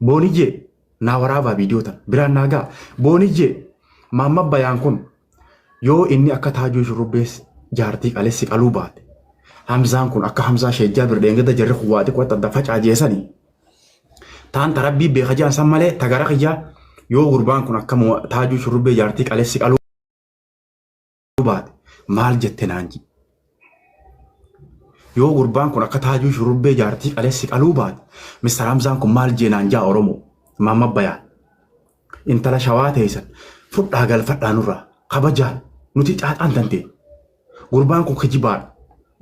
Booniyyee naa waraabaa viidiyoo tana biraan naa ga'a. Booniyyee maamma bayaan kun yoo inni akka taajuu shurrubbees jaartii qalessi qaluu baate Hamzaan kun akka Hamzaa sheejjaa birdheengada jarri kun waa xiqqoo adda facaa jeesanii taan tarabbii beeka jaan san malee tagara kiyyaa yoo gurbaan kun akka taajuu shurrubbee jaartii qalessi qaluu baate maal jette naan ji. Yoo gurbaan kun akka taajuu shurrubbee jaartii qalessi qaluu baate Mr. Hamzaan kun maal jee naan jaa Oromoo Maamma Bayaan. Intala shawaa teessan fudhaa galfadhaa nurraa kabajaan nuti caaxaan tantee. Gurbaan kun kijibaadha.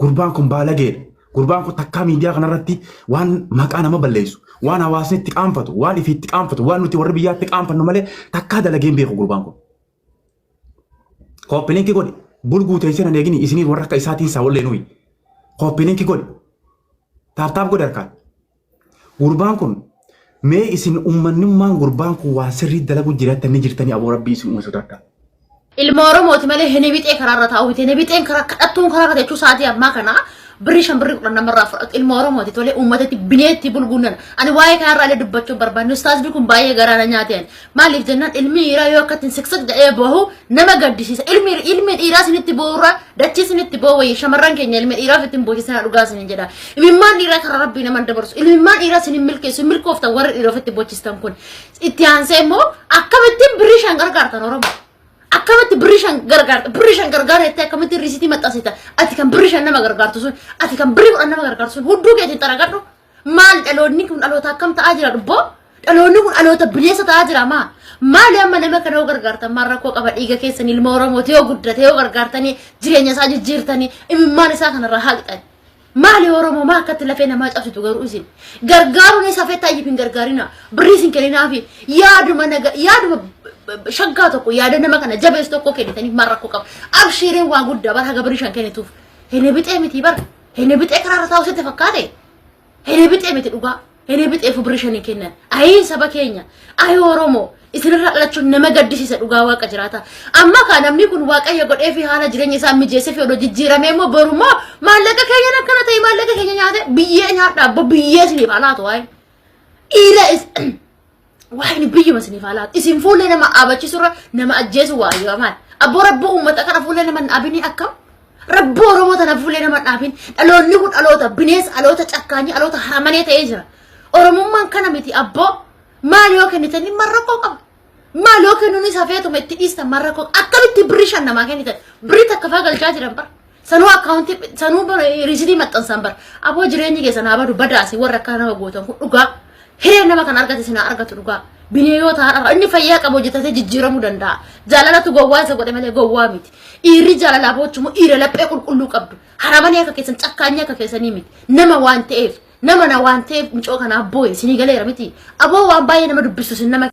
Gurbaan kun baalageedha. Gurbaan kun takkaa miidiyaa kanarratti waan maqaa nama balleessu, waan hawaasni itti qaanfatu, waan ifii itti qaanfatu, waan nuti warri biyyaatti qaanfannu malee takkaa dalagee hin beeku gurbaan kun. Copy link godhi. Bulguu teessee nan eegini isinii warra akka isaatiin isaa wallee nuyi. Copy link godhi. Tap tap godhi harkaan. Gurbaan kun mee isin ummannummaan gurbaan kun waan sirrii dalagu jiraattan ni jirtanii aboo rabbii isin uume sodaadhaa. Ilma Oromooti malee hene bixee karaarra taa'u miti. Hene bixeen karaa kadhattuun karaarra jechuu sa'aatii ammaa kana birrii 5 birrii 10 namarraa fudhatu. Ilma Oromooti tolee uummatatti bineetti bulguun ani waa'ee kanarraa illee dubbachuu barbaanne. Ustaazni kun baay'ee garaa na nyaate ani. Maaliif jennaan ilmi dhiiraa yoo akkatti siksik jedhee bahu nama gaddisiisa. Ilmi dhiiraa isinitti boo'urra dachii isinitti boo'u wayya shamarran keenya ilmi dhiiraa ofitti hin boochisina dhugaa isinin jedha. Imimmaan dhiiraa karaa rabbii nama hin dabarsu. Ilmimmaan dhiiraa isin hin milkeessu hin milkooftan warri dhiira ofitti boochistan kun. Itti aansee immoo akkamittiin birrii 5 gargaartan Oromoo. Akkamitti birrii 5 gargaarta birrii 5 gargaara jettee akkamitti riisitii maxxansita ati kan birrii 5 nama gargaartu sun ati kan birrii 10 nama gargaartu sun hudduu keetiin xaragadhu. Maal dhaloonni kun dhaloota akkam ta'aa jira dubboo? Dhaloonni kun dhaloota bineensa ta'aa jira maa? Maali amma nama kana yoo gargaartan maal rakkoo qaba dhiiga keessan ilma Oromooti yoo guddate yoo gargaartanii jireenya isaa jijjiirtanii imimmaan isaa kanarraa haqxan. Maali Oromoo maa akkatti lafee namaa cabsitu garuu isin gargaaruun isa fettaa iyyuu hin gargaarina birrii isin kenninaafi yaaduma naga yaaduma shaggaa tokko yaada nama kana jabeessu tokko kennitaniif maal rakkoo qaba abshiireen waa guddaa bara haga birrii 5 kennituuf hin bixee miti bara hin bixee karaarra taa'u sitti fakkaate. Hiree bixee miti dhugaa. Hiree bixeefu birri shanii kennan. Ayii saba keenya. Ayii Oromoo. Isinirraa dhalachuun nama gaddisiisa dhugaa waaqa jiraata. Amma kaa namni kun waaqayyo godhee fi haala jireenya isaa mijeessee fi odoo jijjiiramee immoo boru immoo maallaqa keenyan akkana ta'e maallaqa keenya nyaate biyyee nyaadha abbo biyyee isiniif haa laatu waa'ee. Dhiira waa'ee biyyuma isiniif haa laatu. Isin fuullee nama dhaabachiisurra nama ajjeesu waayyoo amaan. Abboo rabboo uummata kana fuullee nama hin dhaabinii akkam? Rabboo Oromoo tana fuullee nama hin dhaabin. Dhaloonni kun dhaloota bineensa, dhaloota cakkaanyii, dhaloota haramanee ta'ee jira. Oromummaan kana miti abboo. Maal yoo kennitanii maal rakkoo qaba? Maal yoo kennuunis hafeetuma itti dhiistan maal rakkoo qaba? Akkamitti birrii 5 namaa kennitan? Birrii takka faa galchaa jiran bara. Sanuu akkaawuntii sanuu riisitii maxxansan bara. Aboo jireenyi keessan haa badu badaasi warra akka nama gootan kun dhugaa. Hiree nama kan argate sinaa argatu dhugaa. Binee yoo ta'an inni fayyaa qabu hojjetatee jijjiiramuu danda'a. Jaalalatu gowwaa isa godhe malee gowwaa miti. Dhiirri jaalalaa boochumu dhiira laphee qulqulluu qabdu. Haramanii akka keessan cakkaanyii akka keessanii miti. Nama waan ta'eef nama na waan ta'eef mucoo kanaaf boo'e isinii galeera miti. Aboo waan baay'ee nama dubbisu isin nama.